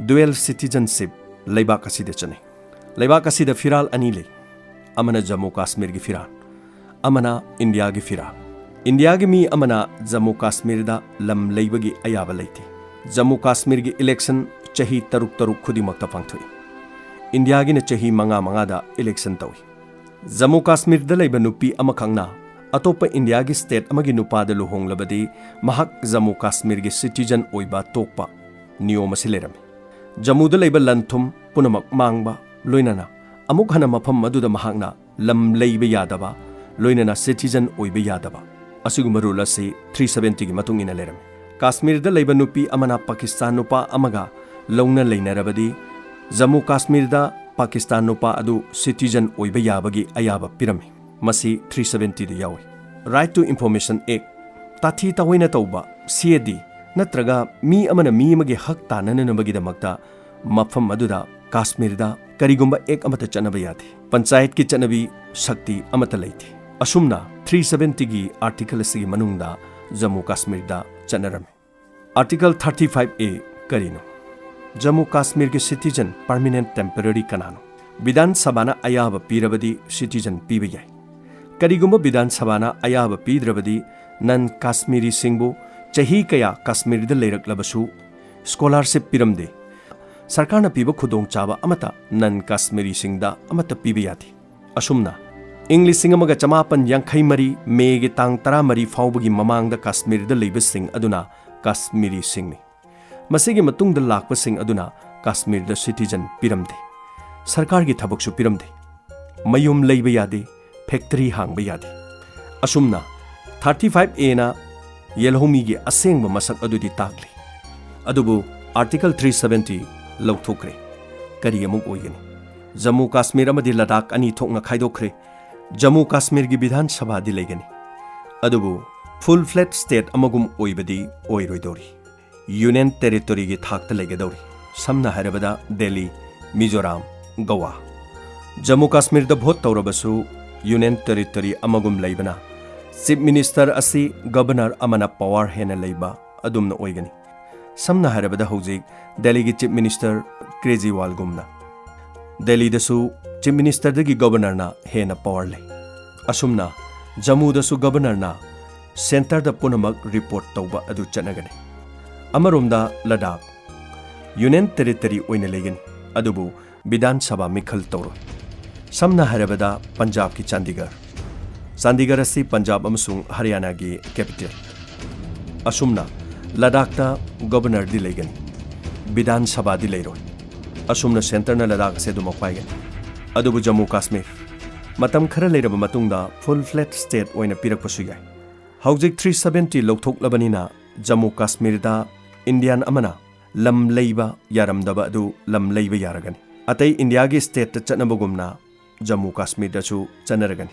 dual citizenship ꯂꯩꯕꯥꯛ ꯑꯁꯤꯗ ꯆꯠꯅꯩ꯫ ꯂꯩꯕꯥꯛ ꯑꯁꯤꯗ ꯐꯤꯔꯥꯜ ꯑꯅꯤ ꯂꯩ, ꯑꯃꯅ ꯖꯝꯃꯨ ꯀꯥꯁꯃꯤꯔꯒꯤ ꯐꯤꯔꯥꯜ, ꯑꯃꯅ ꯏꯟꯗꯤꯌꯥꯒꯤ ꯐꯤꯔꯥꯜ꯫ ꯏꯟꯗꯤꯌꯥꯒꯤ ꯃꯤ ꯑꯃꯅ ꯖꯝꯃꯨ ꯀꯥꯁꯃꯤꯔꯗ ꯂꯝ ꯂꯩꯕꯒꯤ ꯑꯌꯥꯕ ꯂꯩꯇꯦ꯫ ꯖꯝꯃꯨ ꯀꯥꯁꯃꯤꯔꯒꯤ election ꯆꯍꯤ ꯇꯔꯨꯛ ꯇꯔꯨꯛ ꯈꯨꯗꯤꯡꯃꯛꯇ ꯄꯥꯡꯊꯣꯛꯏ꯫ ꯏꯟꯗꯤꯌꯥꯒꯤꯅ ꯆꯍꯤ ꯃꯉꯥ ꯃꯉꯥꯗ election ꯇꯧꯏ꯫ ꯖꯝꯃꯨ ꯀꯥꯁꯃꯤꯔꯗ ꯂꯩꯕ ꯅꯨꯄꯤ ꯑꯃꯈꯛꯅ ꯑꯇꯣꯞꯄ ꯏꯟꯗꯤꯌꯥꯒꯤ state ꯑꯃꯒꯤ ꯅꯨꯄꯥꯗ ꯂꯨꯍꯣꯡꯂꯕꯗꯤ ꯃꯍꯥꯛ ꯖꯝꯃꯨ ꯀꯥꯁꯃꯤꯔꯒꯤ citizen ꯑꯣꯏꯕ ꯇꯣꯛꯄ ꯅꯤꯌꯣꯝ ꯑꯁꯤ ꯂꯩꯔꯝꯃꯤ꯫ ꯖꯝꯃꯨꯗ ꯂꯩꯕ ꯂꯟ ꯊꯨꯝ ꯄꯨꯝꯅꯃꯛ ꯃꯥꯡꯕ, ꯂꯣꯏꯅꯅ ꯑꯃꯨꯛ ꯍꯟꯅ ꯃꯐꯝ ꯑꯗꯨꯗ ꯃꯍꯥꯛꯅ ꯂꯝ ꯂꯩꯕ ꯌꯥꯗꯕ, ꯂꯣꯏꯅꯅ citizen ꯑꯣꯏꯕ ꯌꯥꯗꯕ, ꯑꯁꯤꯒꯨꯝꯕ rule ꯑꯁꯤ three seventyꯒꯤ ꯃꯇꯨꯡ ꯏꯟꯅ ꯂꯩꯔꯝꯃꯤ꯫ ꯀꯥꯁꯃꯤꯔꯗ ꯂꯩꯕ ꯅꯨꯄꯤ ꯑꯃꯅ ꯄꯥꯀꯤꯁꯇꯥꯟ ꯅꯨꯄꯥ ꯑꯃꯒ ꯂꯧꯅ ꯂꯩꯅꯔꯕꯗꯤ, ꯖꯝꯃꯨ ꯀꯥꯁꯃꯤꯔꯗ ꯄꯥꯀꯤꯁꯇꯥꯟ ꯅꯨꯄꯥ ꯑꯗꯨ citizen ꯑꯣꯏꯕ ꯌꯥꯕꯒꯤ ꯑꯌꯥꯕ ꯄꯤꯔꯝꯃꯤ꯫ ꯃꯁꯤ three seventyꯗ ꯌꯥꯎꯏ꯫ Right to Information Act, ꯇꯥꯊꯤ ꯇꯥꯑꯣꯏꯅ ꯇꯧꯕ, ꯁꯤ ꯑꯦ ꯗꯤ, ꯅꯠꯇ꯭ꯔꯒ ꯃꯤ ꯑꯃꯅ ꯃꯤ ꯑꯃꯒꯤ ꯍꯛ ꯇꯥꯟꯅꯅꯅꯕꯒꯤꯗꯃꯛꯇ ꯃꯐꯝ ꯑꯗꯨꯗ ꯀꯥꯁꯃꯤꯔꯗ ꯀꯔꯤꯒꯨꯝꯕ ꯑꯦꯛ ꯑꯃꯠꯇ ꯆꯠꯅꯕ ꯌꯥꯗꯦ꯫ ꯄꯟꯆꯥꯌꯠꯀꯤ ꯆꯠꯅꯕꯤ ꯁꯛꯇꯤ ꯑꯃꯠꯇ ꯂꯩꯇꯦ꯫ ꯑꯁꯨꯝꯅ ꯊ꯭ꯔꯤ ꯁꯕꯦꯟꯇꯤꯒꯤ ꯑꯥꯔꯇꯤꯀꯜ ꯑꯁꯤꯒꯤ ꯃꯅꯨꯡꯗ ꯖꯝꯃꯨ ꯀꯥꯁꯃꯤꯔꯗ ꯆꯠꯅꯔꯝꯃꯤ꯫ ꯑꯥꯔꯇꯤꯀꯜ ꯊꯥꯔꯇꯤ ꯐꯥꯏꯚ ꯑꯦ ꯀꯔꯤꯅꯣ? ꯖꯝꯃꯨ ꯀꯥꯁꯃꯤꯔꯒꯤ ꯁꯤꯇꯤꯖꯟ ꯄꯔꯃꯤꯅꯦꯟ ꯇꯦꯝꯄꯔꯔꯤ ꯀꯅꯥꯅꯣ? ꯕꯤꯙꯥꯟ ꯁꯚꯥꯅ ꯑꯌꯥꯕ ꯄꯤꯔꯕꯗꯤ ꯁꯤꯇꯤꯖꯟ ꯄꯤꯕ ꯌꯥꯏ꯫ ꯀꯔꯤꯒꯨꯝꯕ ꯕꯤꯙꯥꯟ ꯁꯚꯥꯅ ꯑꯌꯥꯕ ꯄꯤꯗ꯭ꯔꯕꯗꯤ ꯅꯟ ꯀꯥꯁꯃꯤꯔꯤꯁꯤꯡꯕꯨ ꯆꯍꯤ ꯀꯌꯥ ꯀꯥꯁꯃꯤꯔꯗ ꯂꯩꯔꯛꯂꯕꯁꯨ ꯁ꯭ꯀꯣꯂꯥꯔꯁꯤꯞ ꯄꯤꯔꯝꯗꯦ꯫ ꯁꯔꯀꯥꯔꯅ ꯄꯤꯕ ꯈꯨꯗꯣꯡꯆꯥꯕ ꯑꯃꯠꯇ ꯅꯟ ꯀꯥꯁꯃꯤꯔꯤꯁꯤꯡꯗ ꯑꯃꯠꯇ ꯄꯤꯕ ꯌꯥꯗꯦ꯫ ꯑꯁꯨꯝꯅ ꯏꯪ ꯂꯤꯁꯤꯡ ꯑꯃꯒ ꯆꯃꯥꯄꯟ ꯌꯥꯡꯈꯩ ꯃꯔꯤ ꯃꯦꯒꯤ ꯇꯥꯡ ꯇꯔꯥꯃꯔꯤ ꯐꯥꯎꯕꯒꯤ ꯃꯃꯥꯡꯗ ꯀꯥꯁꯃꯤꯔꯗ ꯂꯩꯕꯁꯤꯡ ꯑꯗꯨꯅ ꯀꯥꯁꯃꯤꯔꯤꯁꯤꯡꯅꯤ꯫ ꯃꯁꯤꯒꯤ ꯃꯇꯨꯡꯗ ꯂꯥꯛꯄꯁꯤꯡ ꯑꯗꯨꯅ ꯀꯥꯁꯃꯤꯔꯗ ꯁꯤꯇꯤꯖꯟ ꯄꯤꯔꯝꯗꯦ꯫ ꯁꯔꯀꯥꯔꯒꯤ ꯊꯕꯛꯁꯨ ꯄꯤꯔꯝꯗꯦ꯫ ꯃꯌꯨꯝ ꯂꯩꯕ ꯌꯥꯗꯦ, ꯐꯦꯛꯇꯔꯤ ꯍꯥꯡꯕ ꯌꯥꯗꯦ꯫ ꯑꯁꯨꯝꯅ ꯊꯥꯔꯇꯤ ꯐꯥꯏꯚ ꯑꯦꯅ ꯌꯦꯜꯍꯧꯃꯤꯒꯤ ꯑꯁꯦꯡꯕ ꯃꯁꯛ ꯑꯗꯨꯗꯤ ꯇꯥꯛꯂꯤ꯫ ꯑꯗꯨꯕꯨ ꯑꯥꯔꯇꯤꯀꯜ ꯊ꯭ꯔꯤ ꯁꯕꯦꯟꯇꯤ ꯂꯧꯊꯣꯛꯈ꯭ꯔꯦ꯫ ꯀꯔꯤ ꯑꯃꯨꯛ ꯑꯣꯏꯒꯅꯤ? ꯖꯝꯃꯨ ꯀꯥꯁꯃꯤꯔ ꯑꯃꯗꯤ ꯂꯗꯥꯈ ꯑꯅꯤ ꯊꯣꯛꯅ ꯈꯥꯏꯗꯣꯛꯈ꯭ꯔꯦ꯫ ꯖꯝꯃꯨ ꯀꯥꯁꯃꯤꯔꯒꯤ ꯕꯤꯙꯥꯟ ꯁꯚꯥꯗꯤ ꯂꯩꯒꯅꯤ, ꯑꯗꯨꯕꯨ ꯐꯨꯜ ꯐ꯭ꯂꯦꯠ ꯁ꯭ꯇꯦꯠ ꯑꯃꯒꯨꯝ ꯑꯣꯏꯕꯗꯤ ꯑꯣꯏꯔꯣꯏꯗꯧꯔꯤ꯫ ꯌꯨꯅꯤꯌꯟ ꯇꯦꯔꯤꯇꯣꯔꯤꯒꯤ ꯊꯥꯛꯇ ꯂꯩꯒꯗꯧꯔꯤ꯫ ꯁꯝꯅ ꯍꯥꯏꯔꯕꯗ ꯗꯦꯜꯂꯤ, ꯃꯤꯖꯣꯔꯥꯝ, ꯒꯋꯥ꯫ ꯖꯝꯃꯨ ꯀꯥꯁꯃꯤꯔꯗ ꯚꯣꯠ ꯇꯧꯔꯕꯁꯨ ꯌꯨꯅꯤꯌꯟ ꯇꯦꯔꯤꯇꯣꯔꯤ ꯑꯃꯒꯨꯝ ꯂꯩꯕꯅ ꯆꯤꯐ ꯃꯤꯅꯤꯁꯇꯔ ꯑꯁꯤ ꯒꯕꯔꯅꯔ ꯑꯃꯅ ꯄꯋꯥꯔ ꯍꯦꯟꯅ ꯂꯩꯕ ꯑꯗꯨꯝꯅ ꯑꯣꯏꯒꯅꯤ꯫ ꯁꯝꯅ ꯍꯥꯏꯔꯕꯗ ꯍꯧꯖꯤꯛ ꯗꯦꯜꯂꯤꯒꯤ ꯆꯤꯐ ꯃꯤꯅꯤꯁꯇꯔ ꯀ꯭ꯔꯦꯖꯤꯋꯥꯜꯒꯨꯝꯅ꯫ ꯗꯦꯜꯂꯤꯗꯁꯨ ꯆꯤꯐ ꯃꯤꯅꯤꯁꯇꯔꯗꯒꯤ ꯒꯕꯔꯅꯔꯅ ꯍꯦꯟꯅ ꯄꯋꯥꯔ ꯂꯩ꯫ ꯑꯁꯨꯝꯅ ꯖꯝꯃꯨꯗꯁꯨ ꯒꯕꯔꯅꯔꯅ ꯁꯦꯟꯇꯔꯗ ꯄꯨꯝꯅꯃꯛ ꯔꯤꯄꯣꯔꯠ ꯇꯧꯕ ꯑꯗꯨ ꯆꯠꯅꯒꯅꯤ꯫ ꯑꯃꯔꯣꯝꯗ ꯂꯗꯥꯈ, ꯌꯨꯅꯤꯌꯟ ꯇꯦꯔꯤꯇꯣꯔꯤ ꯑꯣꯏꯅ ꯂꯩꯒꯅꯤ, ꯑꯗꯨꯕꯨ ꯕꯤꯙꯥꯟ ꯁꯚꯥ ꯃꯤꯈꯜ ꯇꯧꯔꯣꯏ꯫ ꯁꯝꯅ ꯍꯥꯏꯔꯕꯗ ꯄꯟꯖꯥꯕꯀꯤ ꯆꯥꯟꯗꯤꯒꯔ꯫ ꯆꯥꯟꯗꯤꯒꯔ ꯑꯁꯤ ꯄꯟꯖꯥꯕ ꯑꯃꯁꯨꯡ ꯍꯔꯤꯌꯥꯅꯥꯒꯤ ꯀꯦꯄꯤꯇꯦꯜ꯫ ꯑꯁꯨꯝꯅ ꯂꯗꯥꯈꯇ ꯒꯕꯔꯅꯔꯗꯤ ꯂꯩꯒꯅꯤ, ꯕꯤꯙꯥꯟ ꯁꯚꯥꯗꯤ ꯂꯩꯔꯣꯏ꯫ ꯑꯁꯨꯝꯅ ꯁꯦꯟꯇꯔꯅ ꯂꯗꯥꯈ ꯑꯁꯤ ꯑꯗꯨꯃꯛ ꯄꯥꯏꯒꯅꯤ꯫ ꯑꯗꯨꯕꯨ ꯖꯝꯃꯨ ꯀꯥꯁꯃꯤꯔ ꯃꯇꯝ ꯈꯔ ꯂꯩꯔꯕ ꯃꯇꯨꯡꯗ ꯐꯨꯜ ꯐ꯭ꯂꯦꯠ ꯁ꯭ꯇꯦꯠ ꯑꯣꯏꯅ ꯄꯤꯔꯛꯄꯁꯨ ꯌꯥꯏ꯫ ꯍꯧꯖꯤꯛ ꯊ꯭ꯔꯤ ꯁꯕꯦꯟꯇꯤ ꯂꯧꯊꯣꯛꯂꯕꯅꯤꯅ ꯖꯝꯃꯨ ꯀꯥꯁꯃꯤꯔꯗ ꯏꯟꯗꯤꯌꯥꯟ ꯑꯃꯅ ꯂꯝ ꯂꯩꯕ ꯌꯥꯔꯝꯗꯕ ꯑꯗꯨ ꯂꯝ ꯂꯩꯕ ꯌꯥꯔꯒꯅꯤ꯫ ꯑꯇꯩ ꯏꯟꯗꯤꯌꯥꯒꯤ ꯁ꯭ꯇꯦꯠꯇ ꯆꯠꯅꯕꯒꯨꯝꯅ ꯖꯝꯃꯨ ꯀꯥꯁꯃꯤꯔꯗꯁꯨ ꯆꯠꯅꯔꯒꯅꯤ꯫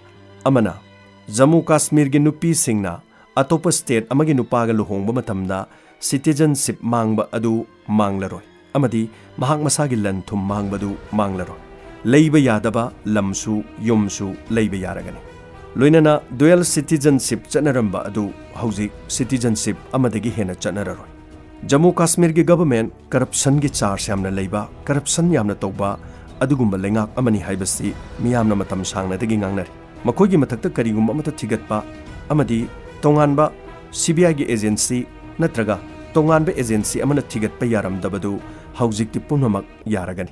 ꯑꯃꯅ, ꯖꯝꯃꯨ ꯀꯥꯁꯃꯤꯔꯒꯤ ꯅꯨꯄꯤꯁꯤꯡꯅ ꯑꯇꯣꯞꯄ ꯁ꯭ꯇꯦꯠ ꯑꯃꯒꯤ ꯅꯨꯄꯥꯒ ꯂꯨꯍꯣꯡꯕ ꯃꯇꯝꯗ ꯁꯤꯇꯤꯖꯟꯁꯤꯞ ꯃꯥꯡꯕ ꯑꯗꯨ ꯃꯥꯡꯂꯔꯣꯏ ꯑꯃꯗꯤ ꯃꯍꯥꯛ ꯃꯁꯥꯒꯤ ꯂꯟ ꯊꯨꯝ ꯃꯥꯡꯕꯗꯨ ꯃꯥꯡꯂꯔꯣꯏ꯫ ꯂꯩꯕ ꯌꯥꯗꯕ ꯂꯝꯁꯨ ꯌꯨꯝꯁꯨ ꯂꯩꯕ ꯌꯥꯔꯒꯅꯤ꯫ ꯂꯣꯏꯅꯅ ꯗꯨꯋꯦꯜ ꯁꯤꯇꯤꯖꯟꯁꯤꯞ ꯆꯠꯅꯔꯝꯕ ꯑꯗꯨ ꯍꯧꯖꯤꯛ ꯁꯤꯇꯤꯖꯟꯁꯤꯞ ꯑꯃꯗꯒꯤ ꯍꯦꯟꯅ ꯆꯠꯅꯔꯔꯣꯏ꯫ ꯖꯝꯃꯨ ꯀꯥꯁꯃꯤꯔꯒꯤ ꯒꯚꯔꯟꯃꯦꯟꯠ ꯀꯔꯞꯁꯟꯒꯤ ꯆꯥꯔꯖ ꯌꯥꯝꯅ ꯂꯩꯕ, ꯀꯔꯞꯁꯟ ꯌꯥꯝꯅ ꯇꯧꯕ ꯑꯗꯨꯒꯨꯝꯕ ꯂꯩꯉꯥꯛ ꯑꯃꯅꯤ ꯍꯥꯏꯕꯁꯤ ꯃꯤꯌꯥꯝꯅ ꯃꯇꯝ ꯁꯥꯡꯅꯗꯒꯤ ꯉꯥꯡꯅꯔꯤ꯫ ꯃꯈꯣꯏꯒꯤ ꯃꯊꯛꯇ ꯀꯔꯤꯒꯨꯝꯕ ꯑꯃꯠꯇ ꯊꯤꯒꯠꯄ ꯑꯃꯗꯤ ꯇꯣꯉꯥꯟꯕ ꯁꯤ ꯕꯤ ꯑꯥꯏꯒꯤ ꯑꯦꯖꯦꯟꯁꯤ ꯅꯠꯇ꯭ꯔꯒ ꯇꯣꯉꯥꯟꯕ ꯑꯦꯖꯦꯟꯁꯤ ꯑꯃꯅ ꯊꯤꯒꯠꯄ ꯌꯥꯔꯝꯗꯕꯗꯨ ꯍꯧꯖꯤꯛꯇꯤ ꯄꯨꯝꯅꯃꯛ ꯌꯥꯔꯒꯅꯤ꯫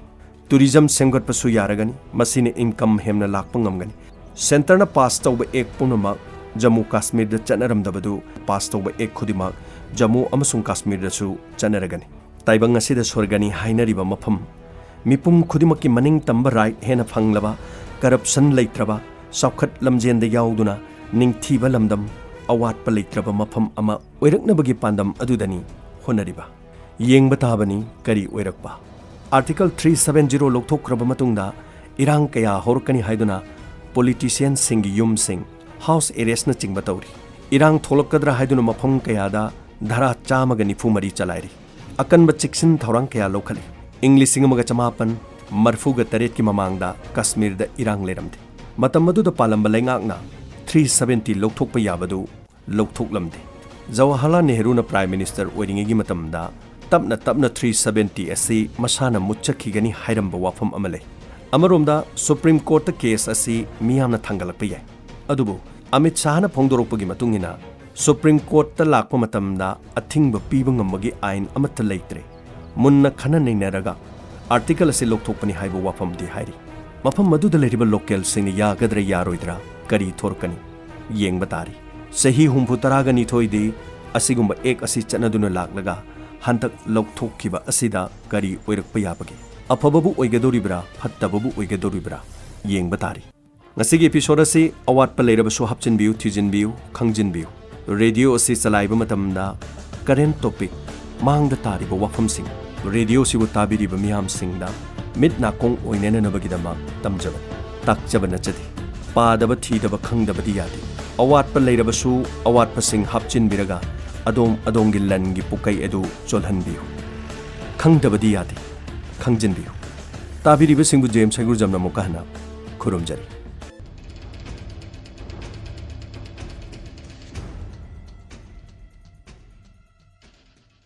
ꯇꯨꯔꯤꯖꯝ ꯁꯦꯝꯒꯠꯄꯁꯨ ꯌꯥꯔꯒꯅꯤ꯫ ꯃꯁꯤꯅ ꯏꯟꯀꯝ ꯍꯦꯟꯅ ꯂꯥꯛꯄ ꯉꯝꯒꯅꯤ꯫ ꯁꯦꯟꯇꯔꯅ ꯄꯥꯁ ꯇꯧꯕ ꯑꯦꯛ ꯄꯨꯝꯅꯃꯛ ꯖꯝꯃꯨ ꯀꯥꯁꯃꯤꯔꯗ ꯆꯠꯅꯔꯝꯗꯕꯗꯨ ꯄꯥꯁ ꯇꯧꯕ ꯑꯦꯛ ꯈꯨꯗꯤꯡꯃꯛ ꯖꯝꯃꯨ ꯑꯃꯁꯨꯡ ꯀꯥꯁꯃꯤꯔꯗꯁꯨ ꯆꯠꯅꯔꯒꯅꯤ꯫ ꯇꯥꯏꯕꯪ ꯑꯁꯤꯗ ꯁ꯭ꯋꯔꯒꯅꯤ ꯍꯥꯏꯅꯔꯤꯕ ꯃꯐꯝ, ꯃꯤꯄꯨꯝ ꯈꯨꯗꯤꯡꯃꯛꯀꯤ ꯃꯅꯤꯡ ꯇꯝꯕ ꯔꯥꯏꯠ ꯍꯦꯟꯅ ꯐꯪꯂꯕ, ꯀꯔꯞꯁꯟ ꯂꯩꯇ꯭ꯔꯕ, ꯆꯥꯎꯈꯠ ꯂꯝꯖꯦꯟꯗ ꯌꯥꯎꯗꯨꯅ ꯅꯤꯡꯊꯤꯕ ꯂꯝꯗꯝ, ꯑꯋꯥꯠꯄ ꯂꯩꯇ꯭ꯔꯕ ꯃꯐꯝ ꯑꯃ ꯑꯣꯏꯔꯛꯅꯕꯒꯤ ꯄꯥꯟꯗꯝ ꯑꯗꯨꯗꯅꯤ ꯍꯣꯠꯅꯔꯤꯕ꯫ ꯌꯦꯡꯕ ꯇꯥꯕꯅꯤ ꯀꯔꯤ ꯑꯣꯏꯔꯛꯄ꯫ ꯑꯥꯔꯇꯤꯀꯜ ꯊ꯭ꯔꯤ ꯁꯚꯦꯟ ꯖꯤꯔꯣ ꯂꯧꯊꯣꯛꯈ꯭ꯔꯕ ꯃꯇꯨꯡꯗ ꯏꯔꯥꯡ ꯀꯌꯥ ꯍꯧꯔꯛꯀꯅꯤ ꯍꯥꯏꯗꯨꯅ ꯄꯣꯂꯤꯇꯤꯁꯤꯌꯟꯁꯤꯡꯒꯤ ꯌꯨꯝꯁꯤꯡ, ꯍꯥꯎꯁ ꯑꯦꯔꯦꯁꯅꯆꯤꯡꯕ ꯇꯧꯔꯤ꯫ ꯏꯔꯥꯡ ꯊꯣꯛꯂꯛꯀꯗ꯭ꯔꯥ ꯍꯥꯏꯗꯨꯅ ꯃꯐꯝ ꯀꯌꯥꯗ ꯙꯥꯔꯥ ꯆꯥꯝꯃꯒ ꯅꯤꯐꯨ ꯃꯔꯤ ꯆꯂꯥꯏꯔꯤ꯫ ꯑꯀꯟꯕ ꯆꯦꯛꯁꯤꯟ ꯊꯧꯔꯥꯡ ꯀꯌꯥ ꯂꯧꯈꯠꯂꯤ꯫ ꯏꯪ ꯂꯤꯁꯤꯡ ꯑꯃꯒ ꯆꯃꯥꯄꯟ ꯃꯔꯤꯐꯨꯒ ꯇꯔꯦꯠꯀꯤ ꯃꯃꯥꯡꯗ ꯀꯥꯁꯃꯤꯔꯗ ꯏꯔꯥꯡ ꯂꯩꯔꯝꯗꯦ꯫ ꯃꯇꯝ ꯑꯗꯨꯗ ꯄꯥꯜꯂꯝꯕ ꯂꯩꯉꯥꯛꯅ ꯊ꯭ꯔꯤ ꯁꯚꯦꯟꯇꯤ ꯂꯧꯊꯣꯛꯄ ꯌꯥꯕꯗꯨ ꯂꯧꯊꯣꯛꯂꯝꯗꯦ꯫ ꯖꯋꯥꯍꯔꯂꯥꯜ ꯅꯦꯍꯔꯨꯅ ꯄ꯭ꯔꯥꯏꯝ ꯃꯤꯅꯤꯁꯇꯔ ꯑꯣꯏꯔꯤꯉꯩꯒꯤ ꯃꯇꯝꯗ ꯇꯞꯅ ꯇꯞꯅ ꯊ꯭ꯔꯤ ꯁꯚꯦꯟꯇꯤ ꯑꯁꯤ ꯃꯁꯥꯅ ꯃꯨꯠꯆꯈꯤꯒꯅꯤ ꯍꯥꯏꯔꯝꯕ ꯋꯥꯐꯝ ꯑꯃ ꯂꯩ꯫ ꯑꯃꯔꯣꯝꯗ ꯁꯨꯄ꯭ꯔꯤꯝ ꯀꯣꯔꯠꯇ ꯀꯦꯁ ꯑꯁꯤ ꯃꯤꯌꯥꯝꯅ ꯊꯥꯡꯒꯠꯂꯛꯄ ꯌꯥꯏ꯫ ꯑꯗꯨꯕꯨ ꯑꯃꯤꯠ ꯁꯥꯍꯅ ꯐꯣꯡꯗꯣꯔꯛꯄꯒꯤ ꯃꯇꯨꯡ ꯏꯟꯅ ꯁꯨꯄ꯭ꯔꯤꯝ ꯀꯣꯔꯠꯇ ꯂꯥꯛꯄ ꯃꯇꯝꯗ ꯑꯊꯤꯡꯕ ꯄꯤꯕ ꯉꯝꯕꯒꯤ ꯑꯥꯏꯟ ꯑꯃꯠꯇ ꯂꯩꯇ꯭ꯔꯦ꯫ ꯃꯨꯟꯅ ꯈꯟꯅ ꯅꯩꯅꯔꯒ ꯑꯥꯔꯇꯤꯀꯜ ꯑꯁꯤ ꯂꯧꯊꯣꯛꯄꯅꯤ ꯍꯥꯏꯕ ꯋꯥꯐꯝꯗꯤ ꯍꯥꯏꯔꯤ꯫ ꯃꯐꯝ ꯑꯗꯨꯗ ꯂꯩꯔꯤꯕ ꯂꯣꯀꯦꯜꯁꯤꯡꯅ ꯌꯥꯒꯗ꯭ꯔꯥ ꯌꯥꯔꯣꯏꯗ꯭ꯔꯥ ꯀꯔꯤ ꯊꯣꯔꯛꯀꯅꯤ ꯌꯦꯡꯕ ꯇꯥꯔꯤ꯫ ꯆꯍꯤ ꯍꯨꯝꯐꯨ ꯇꯔꯥꯒ ꯅꯤꯊꯣꯏꯗꯤ ꯑꯁꯤꯒꯨꯝꯕ ꯑꯦꯛ ꯑꯁꯤ ꯆꯠꯅꯗꯨꯅ ꯂꯥꯛꯂꯒ ꯍꯟꯗꯛ ꯂꯧꯊꯣꯛꯈꯤꯕ ꯑꯁꯤꯗ ꯀꯔꯤ ꯑꯣꯏꯔꯛꯄ ꯌꯥꯕꯒꯦ? ꯑꯐꯕꯕꯨ ꯑꯣꯏꯒꯗꯧꯔꯤꯕ꯭ꯔꯥ, ꯐꯠꯇꯕꯕꯨ ꯑꯣꯏꯒꯗꯧꯔꯤꯕ꯭ꯔꯥ ꯌꯦꯡꯕ ꯇꯥꯔꯤ꯫ ꯉꯁꯤꯒꯤ ꯏꯄꯤꯁꯣꯗ ꯑꯁꯤ ꯑꯋꯥꯠꯄ ꯂꯩꯔꯕꯁꯨ ꯍꯥꯞꯆꯤꯟꯕꯤꯌꯨ, ꯊꯤꯖꯤꯟꯕꯤꯌꯨ, ꯈꯪꯖꯤꯟꯕꯤꯌꯨ꯫ ꯔꯦꯗꯤꯑꯣ ꯑꯁꯤ ꯆꯂꯥꯏꯕ ꯃꯇꯝꯗ ꯀꯔꯦꯟꯠ ꯇꯣꯄꯤꯛ, ꯃꯥꯡꯗ ꯇꯥꯔꯤꯕ ꯋꯥꯐꯝꯁꯤꯡ, ꯔꯦꯗꯤꯑꯣ ꯑꯁꯤꯕꯨ ꯇꯥꯕꯤꯔꯤꯕ ꯃꯤꯌꯥꯝꯁꯤꯡꯗ ꯃꯤꯠ ꯅꯥꯀꯣꯡ ꯑꯣꯏꯅꯅꯅꯕꯒꯤꯗꯃꯛ ꯇꯝꯖꯕꯅꯤ, ꯇꯥꯛꯆꯕ ꯅꯠꯆꯗꯦ꯫ ꯄꯥꯗꯕ, ꯊꯤꯗꯕ, ꯈꯪꯗꯕꯗꯤ ꯌꯥꯗꯦ꯫ ꯑꯋꯥꯠꯄ ꯂꯩꯔꯕꯁꯨ ꯑꯋꯥꯠꯄꯁꯤꯡ ꯍꯥꯞꯆꯤꯟꯕꯤꯔꯒ ꯑꯗꯣꯝ ꯑꯗꯣꯝꯒꯤ ꯂꯟꯒꯤ ꯄꯨꯀꯩ ꯑꯗꯨ ꯆꯣꯜꯍꯟꯕꯤꯌꯨ꯫ ꯈꯪꯗꯕꯗꯤ ꯌꯥꯗꯦ, ꯈꯪꯖꯤꯟꯕꯤꯌꯨ꯫ ꯇꯥꯕꯤꯔꯤꯕꯁꯤꯡꯕꯨ ꯖꯦꯝꯁ ꯍꯩꯒ꯭ꯔꯨꯖꯝꯅ ꯑꯃꯨꯛꯀ ꯍꯟꯅ ꯈꯨꯔꯨꯝꯖꯔꯤ꯫